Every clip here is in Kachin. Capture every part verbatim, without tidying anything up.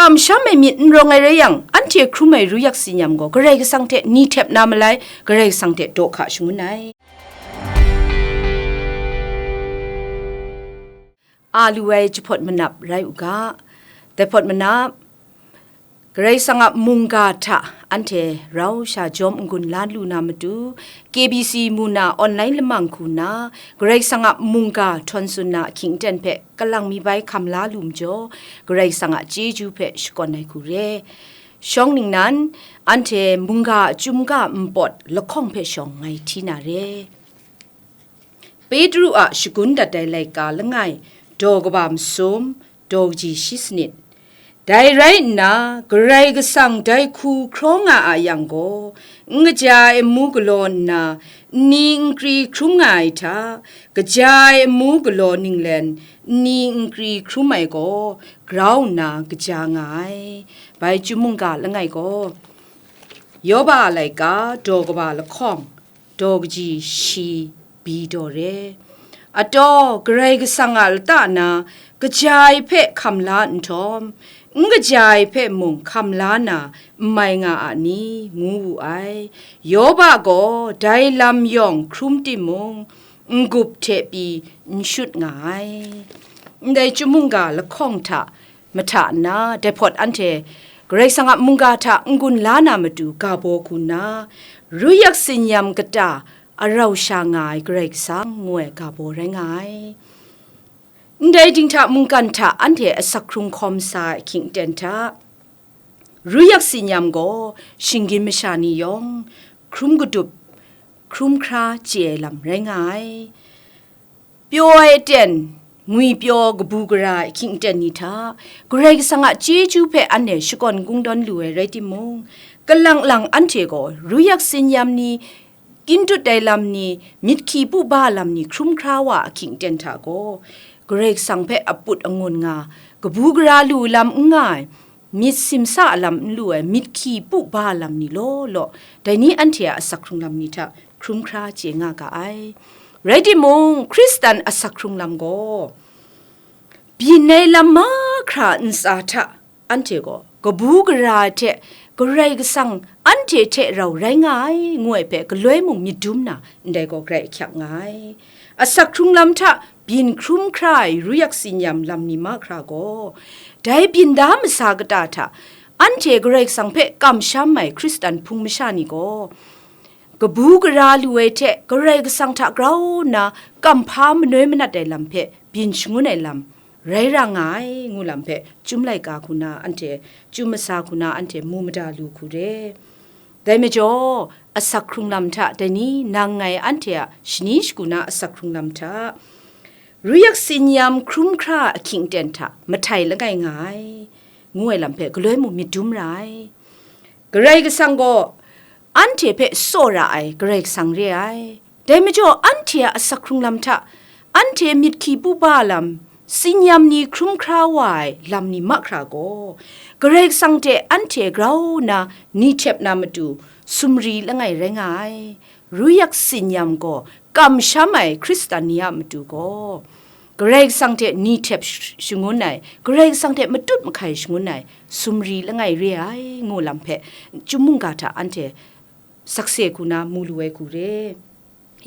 Kamsham ai myit n rawng ai rai yang, anhte hkrum ai ru yak tsin yam gaw Karai Kasang hte ni htep na malai, Karai Kasang hte daw hka shangun ai. A lu ai jahpawt manap rai u ga. Dai hpawt manap, Karai Kasang a mungga hta anhte rau sha jawm n-gun la lu na matu, K B C mu na online lamang hku na, Karai Kasang a mungga htawn tsun na ahkying aten hpe kalang mi bai hkam la lu majaw, Karai Kasang a chyeju hpe shakawn ai hku re. Shawng ningnan, anhte mungga a chyum ga npawt lahkawng hpe shawng ngai hti na re. Petru a shagun dat ai laika langai, daw kaba masum, daw kaji shi sanit. Dai rai nna, Karai Kasang dai hku hkrawng nga a yang gaw, n kaja ai amu galaw nna, nni nkri hkrum nga ai hta, kaja ai amu galaw ninglen, nni nkri hkrum ai gaw, grau nna kaja nga ai. Bai chyum mungga langai gaw, Yoba a laika, daw kaba lahkawng, daw kaji shi, bi daw re. Ataw, Karai Kasang a lata na kaja ai hpe hkam la nhtawm, n kaja ai hpe mung hkam la na n mai nga a ni, ngu wu ai. Yoba gaw dai lam yawng hkrum timung, n-gup hte pyi n shut nga ai. Ndai chyum mungga lahkawng hta mahta nna, dai hpawt anhte Karai Kasang a mungga hta n-gun la na matu ga baw hku nna, ru yak tsin yam kata arau sha nga ai Karai Kasang ngu ai ga baw rai nga ai. Ndai dinghta mungkan hta anhte asak hkrung hkawm sa ai ahkying aten hta, ru yak tsin yam gaw shinggyim masha ni yawng hkrum kadup, hkrum hkra chye ai lam rai nga ai. Pyaw ai aten, ngwi pyaw kabu gara ai ahkying aten ni hta, Karai Kasang a chyeju hpe anhte shakawn kungdawn lu ai rai timung, kalang lang anhte gaw ru yak tsin yam ni, kyin dut ai lam ni, myit hkyi pu ba lam ni hkrum hkra wa ahkying aten hta gaw, Karai Kasang hpe aput angun nga, kabu gara lu lam n nga ai, myit simsa a lam n lu ai, myit hkyi pu ba lam ni law law, dai ni anhte a asak hkrung lam ni hta hkrum hkra chye nga ga ai. Rai timung, Hkristan asak hkrung lam gaw, byin ai lam mahkra ntsa hta anhte gaw kabu gara ai hte Karai Kasang anhte hte rau rai nga ai, ngu ai hpe galoi mung myit dum na, ndai gaw grai ahkyak nga ai. Asak hkrung lam hta byin hkrum hkra ai ru yak tsin yam lam ni mahkra gaw, dai byin da masa kata hta anhte Karai Kasang hpe kamsham ai Hkristan hpung masha ni gaw, kabu gara lu ai hte Karai Kasang hta grau nna kamhpa manoi manat ai lam hpe byin shangun ai lam rai ra nga ai, ngu lam hpe chyum laika hku na anhte, chyum masa hku na anhte mu mada lu hku re. Dai majaw, asak hkrung lam hta, dai ni nang ngai anhte a shani shagu na asak hkrung lam hta, ru yak tsin yam hkrum hkra ahkying aten hta mahtai langai nga ai, ngu ai lam hpe galoi mung myit dum ra ai. Karai Kasang gaw anhte hpe tsawra ai Karai Kasang re ai. Dai majaw, anhte a asak hkrung lam hta, anhte myit hkyi pu ba lam, tsin yam ni hkrum hkra wa ai lam ni mahkra gaw, Karai Kasang hte anhte grau nna ni htep na matu sumri langai rai nga ai. Ru yak tsin yam gaw kamsham ai Hkristan ni a matu gaw, Karai Kasang hte ni htep sh-, shangun ai, Karai Kasang hte matut mahkai shangun ai sumri langai re ai, ngu lam hpe chyum mungga hta anhte sakse hku na mu lu ai hku re.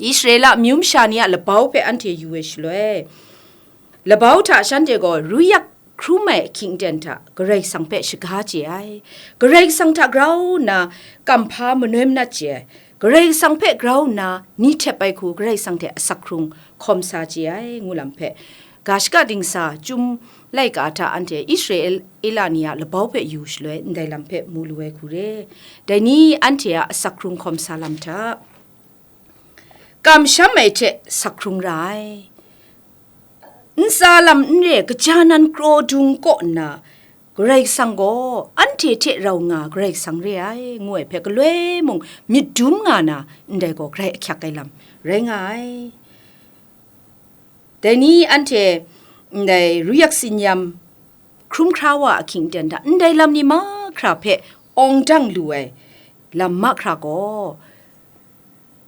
Israela amyu masha ni a labau hpe anhte yu ai shaloi, labau hta shanhte gaw ru yak hkrum ai ahkying aten hta Karai Kasang hpe shaga chye ai, Karai Kasang hta grau nna kamhpa manoi manat chye ai, Karai Kasang hpe grau nna ni htep ai hku Karai Kasang hte asak hkrung hkawm sa chye ai, ngu lam hpe, ga shaka dingsa chyum laika hta anhte Israela ni a labau hpe yu shaloi, ndai lam hpe mu lu ai hku re. Dai ni anhte a asak hkrung hkawm sa lam hta, kamsham ai hte sak hkrung ra ai. Ntsa lam n re, kaja nan kraw dung kaw nna, Karai Kasang gaw anhte hte rau nga Karai Kasang re ai, ngu ai hpe galoi mung myit dum nga na, ndai gaw grai ahkyak ai lam rai nga ai. Dai ni anhte ndai ru yak tsin yam hkrum hkra wa ahkying aten hta, ndai lam ni mahkra hpe awng dang lu ai lam mahkra gaw,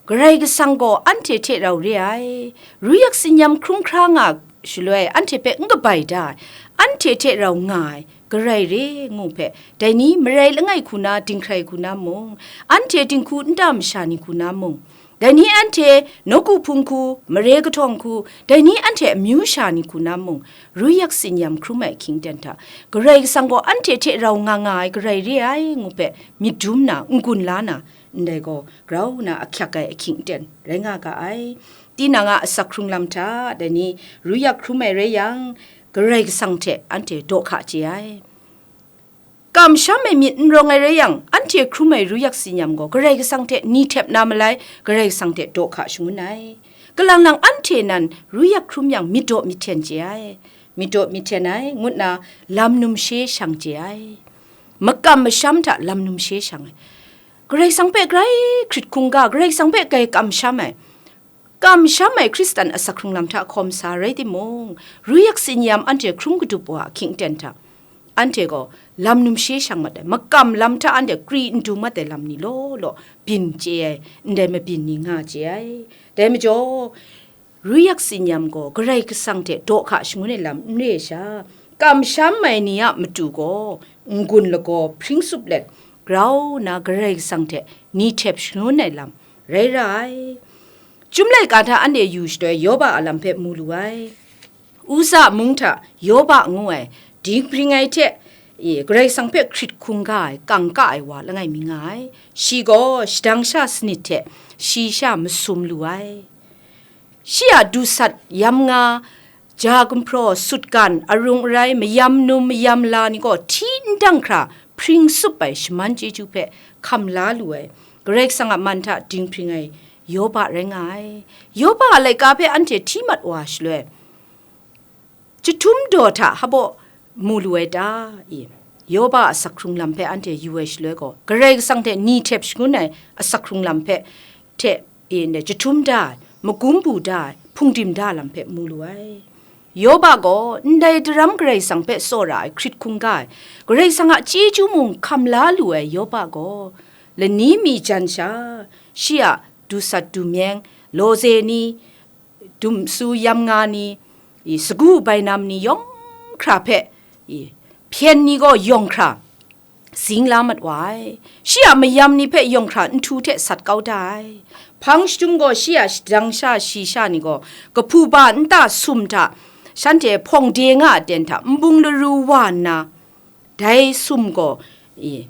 Karai Kasang gaw anhte hte rau re ai, ru yak tsin yam hkrum hkra nga shaloi, anhte hpe n kabai da ai, anhte hte rau nga ai, garai re ngu hpe, dai ni marai langai hku na dinghkrai hku na mung, anhte dinghku nta masha ni hku na mung, dai ni anhte nawku hpung hku, mare kahtawng hku, dai ni anhte amyu sha ni hku na mung, ru yak tsinyam hkrum ai ahkying aten hta, Karai Kasang gaw anhte hte rau nga nga ai garai re ai ngu hpe myit dum na, n-gun la na, ndai gaw grau nna ahkyak ai ahkying aten rai nga ga ai. Tinang a asak hkrung lam hta, dai ni ru yak hkrum ai rai yang, Karai Kasang hte anhte daw hka chye ai. Kamsham ai myit n rawng ai rai yang, anhte hkrum ai ru yak tsinyam gaw Karai Kasang hte ni htep na malai, Karai Kasang hte daw hka shangun ai. Kalang lang anhte nan ru yak hkrum yang, myit daw myit hten chye ai, myit daw myit hten ai, ngut nna lam numshe shang chye ai. Makam masham hta lam numshe shang ai. Karai Kasang hpe grai hkrit hkungga, Karai Kasang hpe grai kamsham ai. Kamsham ai Hkristan asak hkrung lam hta hkawm sa rai timung, ru yak tsinyam anhte hkrum kadup wa ahkying aten hta, anhte gaw lam numshe shang mat ai, makam lam hta anhte kri n dung mat ai lam ni law law byin chye ai, ndai mabyin ni nga chye ai. Dai majaw, ru yak tsinyam gaw Karai Kasang hte daw hka shangun ai lam n re ai sha, kamsham ai ni a matu gaw n-gun lagaw hpring tsup let, grau nna Karai Kasang hte ni htep shangun ai lam rai ra ai. Chyum laika hta anhte yu shaloi, Yoba a lam hpe mu lu ai. Uza mung hta Yoba ngu ai dinghpring ai hte, e, Karai Kasang hpe hkrit hkungga ai, kangka ai wa langai mi nga ai. Shi gaw shadang sha sanit hte shi sha masum lu ai. Shi a dusat yam nga, ja gumhpraw, sutgan, arung arai, mayam num, mayam la ni gaw hti n dang hkra hpring tsup ai shaman chyeju hpe hkam la lu ai, Karai Kasang a man hta dinghpring ai Yoba rai nga ai. Yoba a laika hpe anhte hti mat wa shaloi, jahtum daw hta hpaw mu lu ai ta? I, Yoba a asak hkrung lam hpe anhte yu ai shaloi gaw, Karai Kasang hte ni htep shangun ai asak hkrung lam hpe hte, e, jahtum da ai, magum bu da ai, hpungdim da lam hpe mu lu ai. Yoba gaw ndai daram Karai Kasang hpe tsawra ai hkrit hkungga ai, Karai Kasang a chyeju mung hkam la lu ai Yoba gaw, lani mi jan sha, shi a dusat dumyeng, lawze ni, dumsu yam nga ni, i, sagu bainam ni yawng hkra hpe, i, hpyen ni gaw yawng hkra zing la mat wa ai. Shi a mayam ni hpe yawng hkra nhtu hte sat kau da ai. Hpang shadum gaw shi a shadang sha shi sha ni gaw kahpu ba nta sum hta, shanhte hpawng de nga ai aten hta nbung laru wa nna, dai sum gaw, i,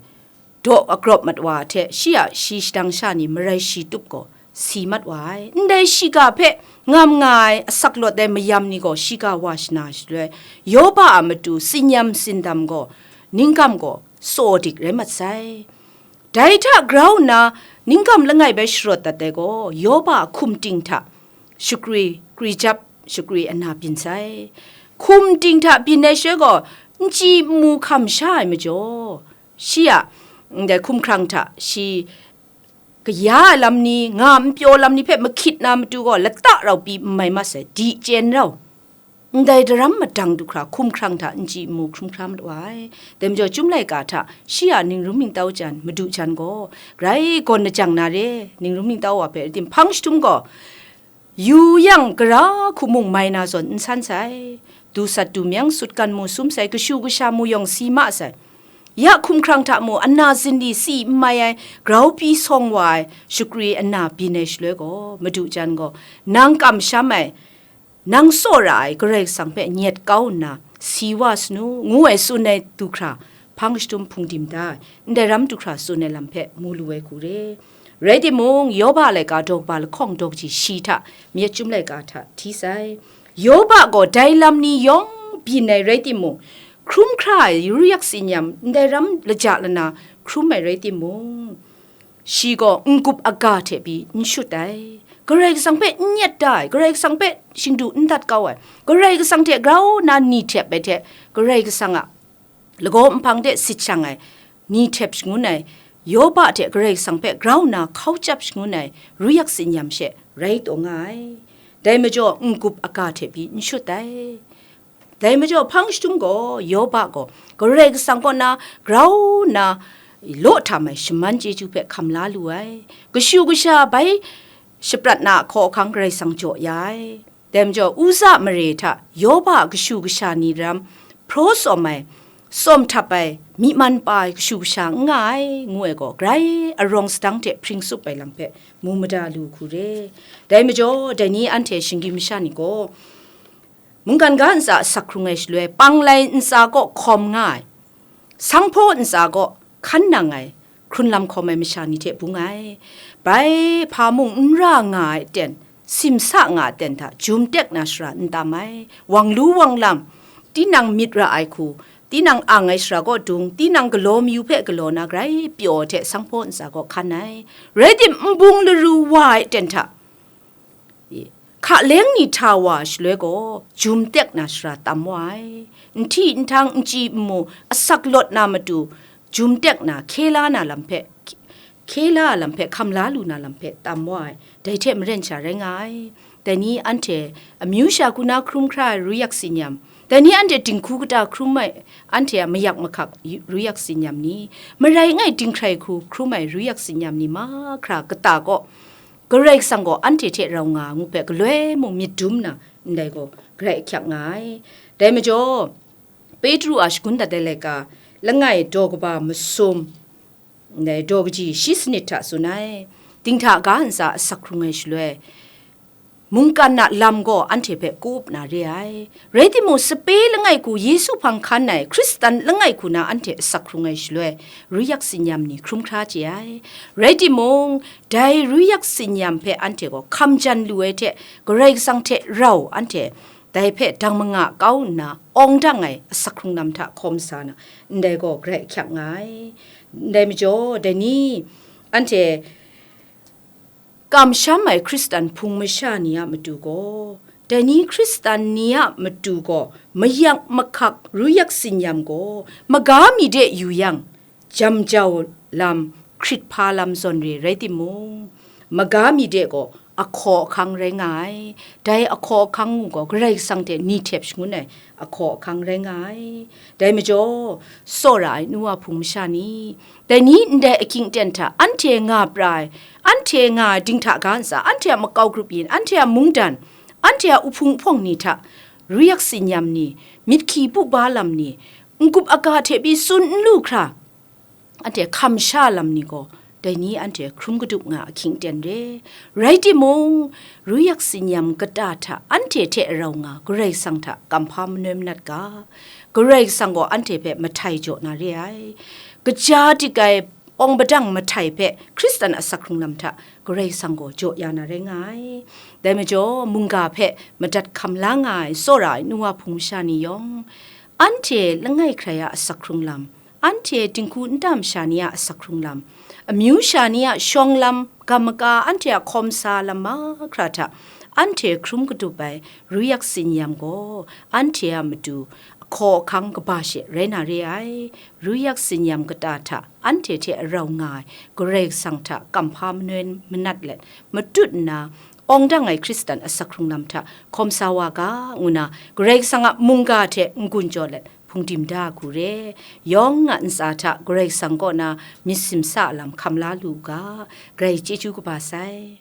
daw agrawp mat wa hte shi a shi shadang sha ni marai shi tup gaw si mat wa ai. Ndai shiga hpe ngam nga ai asak lawt ai mayam ni gaw shiga wa shana shaloi, Yoba a matu tsinyam tsindam gaw, ningkam gaw tsaw dik rai mat sai. Dai hta grau nna ningkam langai bai sharawt dat ai gaw, Yoba a hkum ting hta shakri, kri jap, shakri ana byin sai. Hkum ting hta byin ai shaloi gaw, n chyi n mu hkam sha ai majaw, shi a, ndai hkumhkrang hta shi kaya ai lam ni, nga n pyaw lam ni hpe mahkyit na matu gaw, lata rau pyi n mai mat sai, di chyen rau. Ndai daram madang du hkra, hkumhkrang hta n chyi n mu hkrum hkra mat wa ai. Dai majaw, Chyum laika hta shi a ningrum ningtau jan, madu jan gaw, grai gawn lajang na re, ningrum ningtau wa hpe rai tim, hpang shadum gaw, yu yang gara hku mung mai na zawn n san sai, dusat dumyeng sutgan mu sum sai, kashu kasha mu yawng si ma sai, ya hkumhkrang hta mu ana zinli si n mai ai, grau pyi sawng wa ai, shakri ana byin ai shaloi gaw, madu jan gaw, nang kamsham ai, nang tsawra ai Karai Kasang hpe nyet kau nna, si wa sanu, ngu ai tsun ai du hkra, hpang shadum hpungdim da ai, ndai ram du hkra tsun ai lam hpe mu lu ai hku re. Rai timung, Yoba laika daw kaba lahkawng daw kaji shi hta, myit Chyum laika hta hti sai. Yoba gaw dai lam ni yawng byin ai rai timung, hkrum hkra ai ru yak tsinyam ndai ram laja lana hkrum ai rai timung, shi gaw n-gup aga hte pyi n shut ai, Karai Kasang hpe n nyet da ai, Karai Kasang hpe shingdu n dat kau ai, Karai Kasang hte grau nna ni htep ai hte, Karai Kasang a lagaw nhpang de sit shang ai, ni htep shangun ai, Yoba hte Karai Kasang hpe grau nna hkau chyap shangun ai, ru yak tsinyam she rai taw nga ai. Dai majaw, n-gup aga hte pyi n shut ai. Dai majaw, hpang shadum gaw, Yoba gaw Karai Kasang kaw na grau nna law htam ai shaman chyeju hpe hkam la lu ai. Kashu kasha bai shaprat na hkaw ahkang Karai Kasang jaw ya ai. Dai majaw, Uza mare hta Yoba a kashu kasha ni ram hpraw tsawm ai, tsawm htap ai, myi man pa ai kashu kasha n nga ai, ngu ai gaw, grai arawng sadang hte hpring tsup ai lam hpe mu mada lu hku re. Dai majaw, dai ni anhte shinggyim masha ni gaw, mungkan ga ntsa asak hkrung ai shaloi, panglai ntsa kaw hkawm nga ai, sanghpaw ntsa kaw hkan nang ai, hkrun lam hkawm ai masha ni hte bung ai. Bai hpa mung n ra nga ai aten, simsa nga ai aten hta jum tek na shara n tam ai. Wang lu wang lam, tinang myit ra ai hku, tinang ang ai shara kaw dung, tinang galaw mayu hpe galaw na grai pyaw hte sanghpaw ntsa kaw hkan ai. Rai tim, nbung laru wa ai aten hta, hka leng ni hta wa shaloi gaw, jum tek na shara tam wa ai. Nhti nhtung, nchyi nmu, asak lawt na matu, jum tek na, hkye la na lam hpe, hkye la lam hpe, hkam la lu na lam hpe tam wa ai. Dai hte maren sha rai nga ai. Dai ni anhte amyu sha hku na hkrum hkra ai ruyak tsinyam, dai ni anhte dinghku kata hkrum ai, anhte a mayak mahkak ruyak tsinyam ni, marai langai dinghkrai hku hkrum ai ruyak tsinyam ni mahkra kata kaw, Karai Kasang gaw anhte hte rau nga ngu hpe galoi mung myit dum nna, ndai gaw grai ahkyak nga ai. Dai majaw, Petru a shagun dat ai laika langai daw kaba masum, ndai daw kaji shi sanit hta tsun ai, dinghta ga ntsa asak hkrung ai shaloi, mungkan a lam gaw anhte hpe kup na re ai. Rai timung, sape langai hku Yesu hpang hkan ai, Hkristan langai hku na anhte asak hkrung ai shaloi, ruyak tsinyam ni hkrum hkra chye ai. Rai timung, dai ruyak tsinyam hpe anhte gaw hkam jan lu ai hte, Karai Kasang hte rau anhte dai hpe dang manga kau nna, awng dang ai asak hkrung lam hta hkawm sa na, ndai gaw grai ahkyak nga ai. Ndai majaw, dai ni anhte kamsham ai Hkristan hpung masha ni a matu gaw, dai ni Hkristan ni a matu gaw, mayak mahkak ruyak tsinyam gaw, maga mi de yu yang, jam jau lam, hkrit hpa lam zawn re rai timung, maga mi de gaw ahkaw ahkang rai nga ai. Dai ahkaw ahkang mung gaw Karai Kasang hte ni htep shangun ai ahkaw ahkang rai nga ai. Dai majaw, tsawra ai nu wa hpung masha ni, dai ni ndai aking aten hta anhte nga pra ai, anhte nga ai dinghta ga ntsa, anhte a makau grup yin, anhte a mungdan, anhte a uhpung uhpawng ni hta, ruyak tsinyam ni, myit hkyi bu ba lam ni, n-gup aga hte pyi tsun n lu hkra, anhte hkam sha lam ni gaw, dai ni anhte hkrum kadup nga ahkying ten re. Rai timung, ruyak tsinyam kata hta anhte hte rau nga Karai Kasang hta kamhpa manoi manat ga, Karai Kasang gaw anhte hpe mahtai jaw na re ai. Kaja dik ai awng padang mahtai hpe Hkristan asak hkrung lam hta Karai Kasang gaw jaw ya na rai nga ai. Dai majaw, mungga hpe madat hkam la nga ai tsawra ai nu wa hpung masha ni yawng, anhte langai hkrai a asak hkrung lam, anhte dinghku nta masha ni a asak hkrung lam, amyu sha ni a shawng lam, gam maka anhte a hkawm sa lam mahkra hta, anhte hkrum kadup ai ruyak tsinyam gaw, anhte a matu ahkaw ahkang kaba she rai na re ai. Ruyak tsinyam kata hta anhte hte rau nga ai Karai Kasang hta kamhpa manoi manat let, matut nna, awng dang ai Hkristan asak hkrung lam hta hkawm sa wa ga, ngu na, Karai Kasang a mungga hte n-gun jaw let, hpungdim da hku re. Yawng a ntsa hta Karai Kasang kaw na myit simsa lam hkam la lu u ga, grai chyeju kaba sai.